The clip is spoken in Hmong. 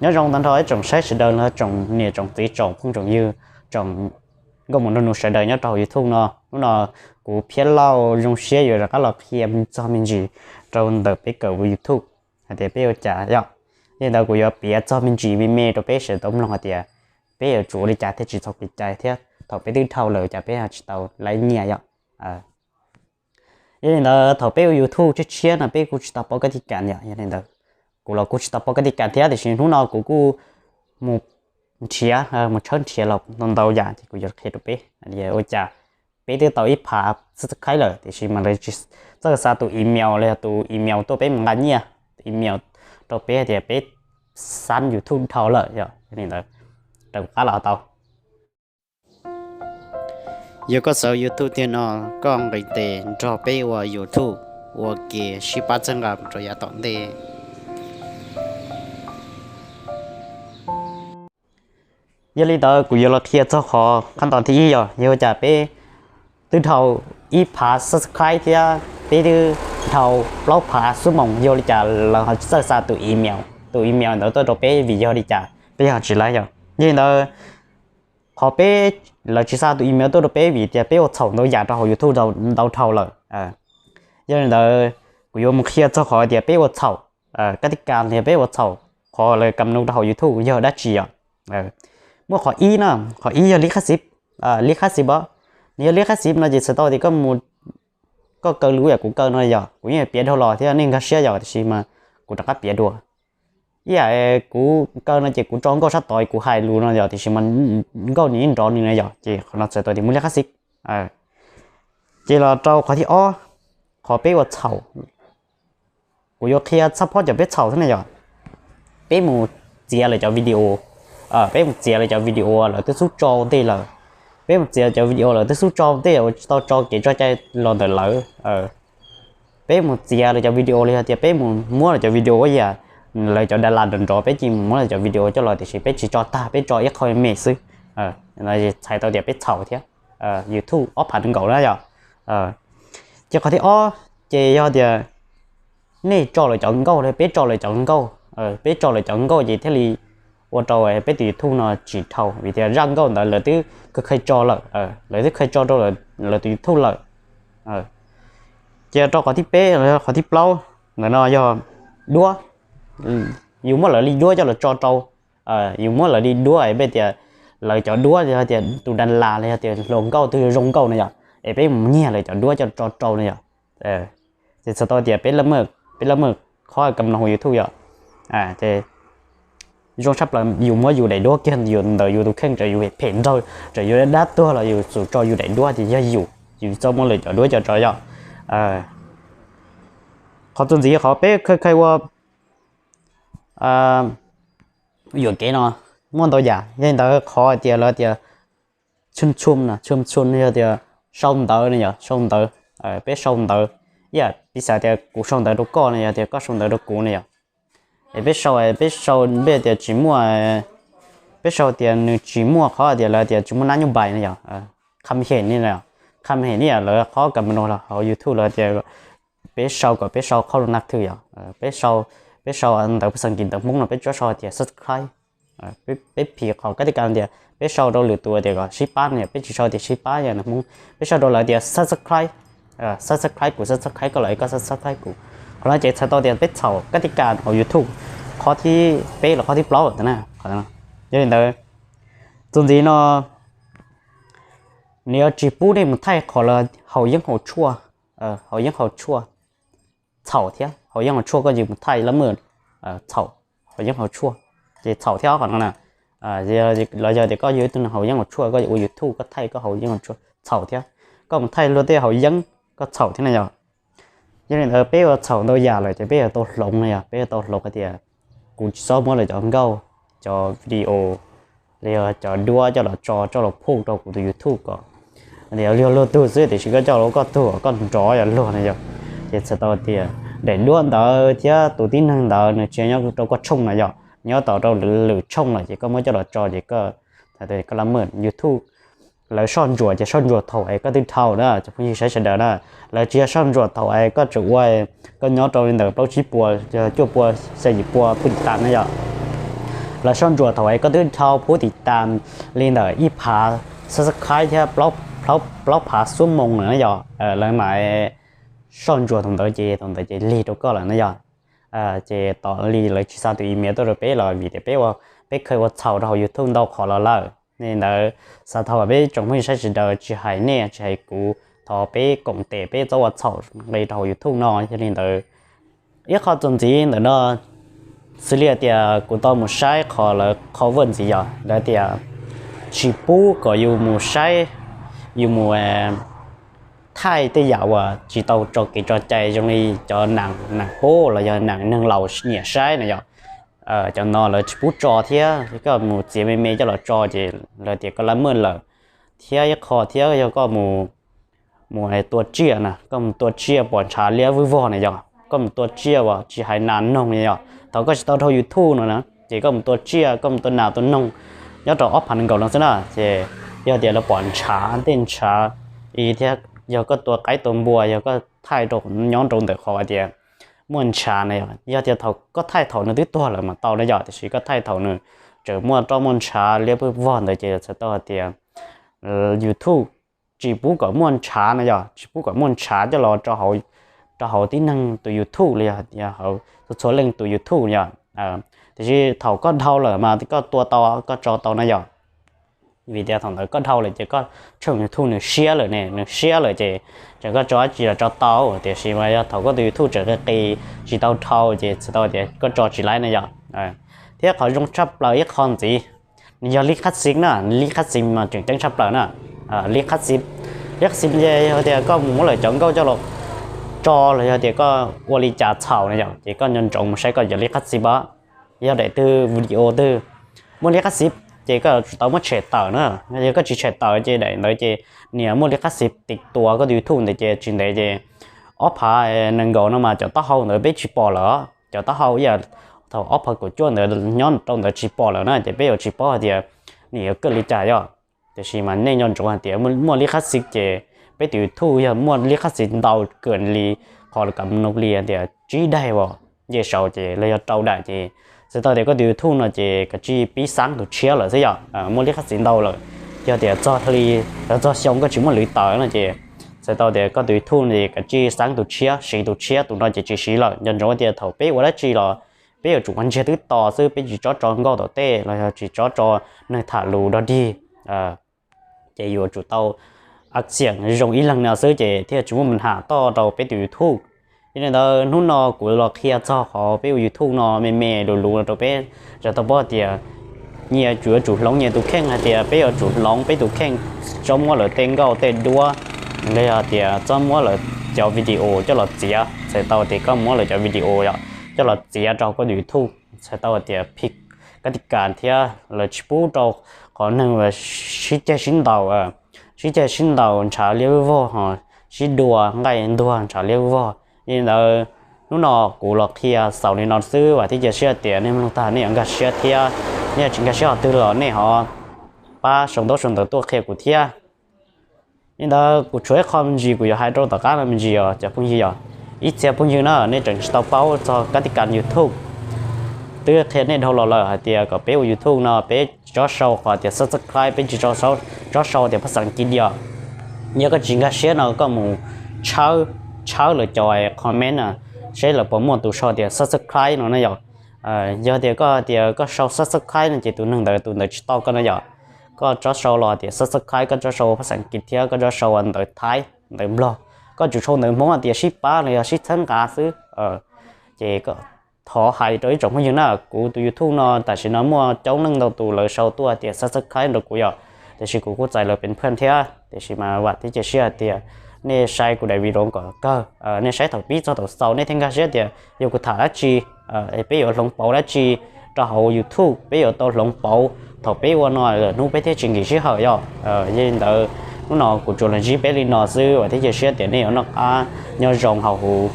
Nyob zoo tag nrho ib tsoom saib sawv daws los tsoom niam tsoom txiv tsoom phooj tsoom ywg, tsoom nkauj muam nraug nus sawv daws nyob rau hauv YouTube no. Hnub no kuv Phiab Lauj zoo siab yuav rov qab los qhia txog me ntsis rau ntawm peb kawm YouTube hais tias peb ua cas yom. Yog li ntawd kuv yuav piav txog me ntsis me me rau peb sawv daws tau mloog hais tias peb yuav tsum ua li cas thiaj tsis txhaum kev cai thiab thaum peb twb dhau lawm cas peb ho tsis tau laib nyiaj yom. Yog li ntawd thaum peb ua YouTube tshiab tshiab no peb kuj tsis tau paub kab thib kas yom. Yog li ntawd kuv los kuj tsis tau paub kab thib kas thiab, tiam sis hnub no kuv kuj mus nrhiav, mus tshawb nrhiav los ntau ntau yam ces kuv yuav qhia rau peb ua cas peb twb tau ib phav subscribe lawm tiam sis mas lawv tsis txawj xa tus email los yog tus email tuaj peb mus nqa nyiaj, tus email rau peb hais tias peb xab YouTube dhau lawm yom. Yog li ntawd raws kuv qab los tau. Yog koj xav YouTube tiag no, koj nqis tes nrog peb ua YouTube ua ke sib pab txhawb nqa mus rau yav tom ntej. Yog li ntawd kuv yuav los qhia txog qhov qhab ntau thib ib yog, yog ua cas peb twb dhau ib phav subscribe thiab peb twb dhau plaub phav xub moos, yog li cas lawv ho tsis txawj xa tus email, tus email ntawd tuaj rau peb vim yog li cas peb ho tsis laib yom. Yog li ntawd qhov peb, lawv tsis xa tus email tuaj rau peb vim tias peb ua txhaum ntau yam rau hauv YouTube ntau dhau lawm. Yog li ntawd kuv yuav mus qhia txog qhov tias peb ua txhaum, kab thib kas tias peb ua txhaum, qhov lawv kam nug rau hauv YouTube yog dab tsi yom. Muaj qhov ib na, qhov ib yog lib qhab xib, lib qhab xib os. Nws yog lib qhab xib no ces txhais tau tias koj mus, koj kaw lus yam kuv kaw no yom, kuv yeej piav dhau los thiab nej nkag siab yom, tiam sis mas kuv rov qab piav dua. Ib yam kuv kaw no ces kuv tso nkauj sab tod kuv hais lus no yom, tiam sis mas nkauj nws yeej nrov nws no yom, ces qhov no txhais tau tias muaj lib qhab xib. Ces los rau qhov thib ob, qhov peb ua txhaum. Kuv yuav qhia txog phob cov peb txhaum thiab ne yom. Peb mus txiav lawv cov video, peb mus txiav lawv cov video lawv twb xub tso ua ntej lawm. Peb mus txiav cov video lawv twb xub tso ua ntej uas tsis tau tso kev tso cai los ntawm lawv. Peb mus txiav lawv cov video los yog tias peb mus muab lawv cov video ua yam lawv cov das las nrov nrov, peb cia li mus muab lawv cov video coj los tiam sis peb tsis tso tag, peb tso ib qho me xwb. Txhais tau tias peb txhaum thiab. YouTube ob phav nees nkaum na yom. Ces qhov thib ob ces yog tias nej tso lawv cov nkauj los peb tso lawv cov nkauj, peb tso lawv cov nkauj ces thiaj li ua rau peb tus YouTube no tsis dhau vim tias zaj nkauj ntawd lawv twb kheev tso lawm, lawv twb kheev tso rau lawv tus YouTube lawm. Ces rau qhov thib peb los yog qhov thib plaub, ntawm no yog duab. Yus muab lawv li duab coj los tso rau, yus muab lawv li duab, peb tias lawv cov duab yog tias tus das las los yog tias hluas nkauj twg zoo nkauj no yom, es peb mus nyiag lawv cov duab coj tso rau no yom. Ces txhais tau tias peb laj mej qhov kam noj hauv YouTube yom. Ces zoo tshaj plaws yus muab yus daim duab kiag ntawm yus tus kheej, txawm yus phem nrawg, txawm yus dab tuag los yus txawm tso yus daim duab ces yog yus, yus txhob muab lawv cov duab coj tso yom. Qhov txuas ntxiv qhov peb kheev kheev ua yuam kev no muaj ntau yam, yog li ntawd qhov hais tias lawv tias tshum tshum no, tshum tshum no yog tias sau ntawv no yom, sau ntawv. Peb sau ntawv, ib yam piv xam tias kuv sau ntawv rau koj no yog tias koj sau ntawv rau kuv no yom. Es peb sau, peb sau peb tias tsis muaj, peb sau tias nws tsis muaj qhov tias lawv tias tsis muaj nab nyob npais no yom. Kham hem ni, kham hem ni lawv qhov kam no los hauv YouTube lawv tias peb sau kom peb sau qhov lus nas thwm yom. Peb sau, peb sau ntawv phas xas kis ntawv Hmoob no peb tsuas sau tias subscribe. Peb phim qhov kab thib kas tias peb sau rau lwm tus tias kom sib pab no yom, peb tsis sau tias sib pab yog ntawv Hmoob, peb sau rau lawv tias subscribe. Subscribe kuv, subscribe koj los koj subscribe kuv. Qhov no ces txhais tau tias peb txhaum kab thib kas hauv YouTube qhov thib peb los qhov thib plaub lawm na. Yog li ntawd txuas ntxiv no nws yuav tsis pub nej mus thaij qhov lawv haus yeeb haus tshuaj, haus yeeb haus tshuaj, txhaum thiab. Haus yeeb haus tshuaj koj yuav mus thaij laj mej, txhaum, haus yeeb haus tshuaj, ces txhaum thiab qhov no na. Los yog tias koj yog ib tug neeg haus yeeb haus tshuaj koj yuav ua YouTube koj thaij koj haus yeeb haus tshuaj txhaum thiab. Koj mus thaij luag tej haus yeeb koj txhaum thiab na yom. Yog li ntawd peb ua txhaum ntau yam lawm ces peb yuav tau hloov no yom, peb yuav tau hloov hais tias kuv tsis txhob muab lawv cov nkauj, cov video, los yog cov duab coj los tso, coj los post rau kuv tus YouTube ko. Tias luag luag tug xwb tiam sis koj coj los koj tug koj nrov yog luag no yom. Ces txhais tau tias daim duab ntawd thiab tus tib neeg ntawd nws tsis nyob rau koj tshooj no yom, nyob tom rau lwm tshooj lawm ces koj muab coj los tso ces koj, koj laj mej YouTube lawv soj ntsuam ces soj ntsuam thaum es koj twb dhau na cov phooj ywg saib sawv daws na. Lawv tsis yog soj ntsuam thaum es koj tseem ua, koj nyob rau li ntawm plaub tsib puas, cuaj puas, xya yim puas phuj tas na yom. Lawv soj ntsuam thaum es koj twb dhau phub tiv tas li ntawm ib phav subscribe thiab plaub phav xuab moos lawm na yog lawv mam soj ntsuam thaum ntawd ces thaum ntawd ces lig rau koj lawm na yog. Ces tom li lawv tsis xa tus email tuaj rau peb los vim tias peb ua, peb kheev ua txhaum rau hauv YouTube ntau qhov los lawm ne ntawd. Xav thov peb tsoom phooj ywg saib sawv daws tsis hais nej tsis hais kuv, thov peb koom tes peb txhob ua txhaum nqi rau hauv YouTube no. Yog li ntawd ib qho txuas ntxiv ntawm no xws li tias kuv tau mus saib qhov lawv qhov vaj ntxiv yog lawv tias tsis pub kom yus mus saib, yus mus thaij tej yam uas tsis tau tso kev tso cai zoo li cov nam pub los yog nam neeg laus nyiam saib na yog. Cov no lawv tsis pub tso thiab koj mus txiav me me coj los tso ces lawv tias koj lab muaj lawm. Thiab ib qho thiab yog koj mus mus tua tsiaj na, koj mus tua tsiaj pom ntshav liab vwj vog na yog koj mus tua tsiaj uas tsis hais nas noog na yog thaum koj tsis tau dhau YouTube no na ces koj mus tua tsiaj koj mus tua nas tua noog nyob rau ob phav nees nkaum no xwb na ces yog tias lawv pom ntshav tej ntshav thiab yog koj tua qaib tua npua yog koj thaij rau nyob rau ntawm qhov tias muaj ntshav na yog, yog tias thaum koj thaij thaum nws twb tuag lawm mas tau na yog tiam sis koj thaij thaum nws tseem muaj roj muaj ntshav liab vwj vog ntawd ces txhais tau hais tias YouTube tsis pub kom muaj ntshav na yog tsis pub kom muaj ntshav coj los rau hauv tib neeg tus YouTube los yog hauv txhua txhua leej tus YouTube yog. Tiam sis thaum koj dhau lawm mas koj tua tau koj tso tau na yog vim tias thaum ntawd koj dhau lawm ces koj tshooj YouTube nws siab lawm ne nws siab lawm ces tseem koj tso dab tsi los tso tau tiam sis mas yog thaum koj tus YouTube tseem qis qis tsis tau dhau ces txhais tau tias koj tso tsis laib na yog. Thiab qhov zoo tshaj plaws ib qho ntxiv nws yog lib qhab xib na, lib qhab xib mas tseem ceeb tshaj plaws na. Lib qhab xib, lib qhab xib ces yog tias koj mus muab lawv cov nkauj coj los tso los yog tias koj ua li cas txhaum na yog ces koj nco ntsoov mus saib koj cov lib qhab xib a yog daim twg video twg muaj lib qhab xib ces koj yuav tsum tau muab tshem tawm na. Yog koj tsis tshem tawm ces daim ntawd ces nws muaj lib qhab xib tiv tua koj tus YouTube ntawd ces tsis ntev ces ob phav nees nkaum no mas cov taub hau ntawd peb tsis pom lawm, cov taub hau ib yam thaum ob phav kaum cuaj ntawd nyob rau ntawd tsis pom lawm na ces peb yuav tsis paub hais tias nws yuav kawj li cas yog. Tiam sis mas nej nco ntsoov hais tias muaj lib qhab xib ces peb tus YouTube yog muaj lib qhab xib ntau kawg li, qhov kam no li tias tsib daim uas nce saud ces los yog rau daim ces txhais tau tias koj tus YouTube no ces kav tsij pib xab tus tshiab lawm xwb yog muaj lib qhab xib ntau lawm. Yog tias txog li, txog xyoo koj tsis muaj lwm tawm no ces txhais tau tias koj tus YouTube no ces kav tsij xab tus tshiab siv tus tshiab tus no ces tsis siv lawm. Nco ntsoov tias thaum peb ua dab tsi los peb yuav tsum ua ntsiag twb to xwb peb tsis txhob tso nkauj tom tej los yog tsis txhob tso neeg tham lus dog dig ces yuav tsum tau action zoo ib leeg no xwb ces thiaj tsis muaj me nham toj rau peb tus YouTube. Yog li ntawd hnub no kuv los qhia txog qhov peb ua YouTube no me me luv luv rau peb tau paub tias nyias yuav tsum hloov nyias tus kheej hais tias peb yuav tsum hloov peb tus kheej, txhob muab lawv tej nkauj tej duab los yog tias txhob muab lawv cov video coj los txiav, txhais tau tias koj muab lawv cov video coj los txiav rau koj tus YouTube txhais tau tias phim kab ti kas thiab lawv tsis pub rau qhov neeg sib ceg sib ntaus, sib ceg sib ntaus ntshav liab vog ho sib dua nqaij ntuag ntshav liab vog. Yog li ntawd hnub no kuv los qhia xaus li no xwb vam thiab cia siab tias nej mloog tag nej yuav nkag siab thiab nej tsis nkag siab qhov twg los nej ho pab sau ntaub sau ntawv tuaj qhia kuv thiab. Li ntawd kuv tshuav ib qho me ntsis kuv yuav hais rau tom qab no me ntsis os cov phooj ywg yog ib txhia phooj ywg na nej tseem tsis tau paub txog kab ti kas YouTube. Twb qhia nej dhau los lawm hais tias kom peb ua YouTube no peb tsis txhob sau qhov tias subscribe, peb tsis txhob sau tias phaj xeem kis dios. Yog koj tsis nkag siab no koj mus tshawb, tshawb lawv cov comment na, seb lawv puas muaj tus sau tias subscribe no na yog. Yog tias koj tias koj sau subscribe no ces tus neeg ntawd tus ntawd tsis tau koj na yog. Koj txhob sau los tias subscribe, koj txhob sau phaj xeem kis thiab koj txhob sau ntawv Thaib ntawv Nplog. Koj tsum sau ntawv Hmoob tias sib pab los yog sib txhawb nqa xwb. Ces thov hais rau ib tsoom phooj ywg na, kuv tus YouTube no tam sim no muaj coob leej ntau tus lawv sau tuaj tias subscribe rau kuv yog, tiam sis kuv kuj txais lawv peev pheej thiab, tiam sis mas vam thiab cia siab hais tias nej saib kuv daim video kom kawg, nej saib thaum pib txog thaum xaus nej thiaj nkag siab tias yog kuv tham dab tsi, peb yuav hloov pauv dab tsi rau hauv YouTube, peb yuav tau hloov pauv thaum peb ua no lawm hnub peb thiaj tsis nkim sij hawm yog. Yog li ntawd hnub no kuv tsuas los ntsib peb li no xwb, vam thiab cia siab tias nej yuav noj qab nyob zoo hauv huv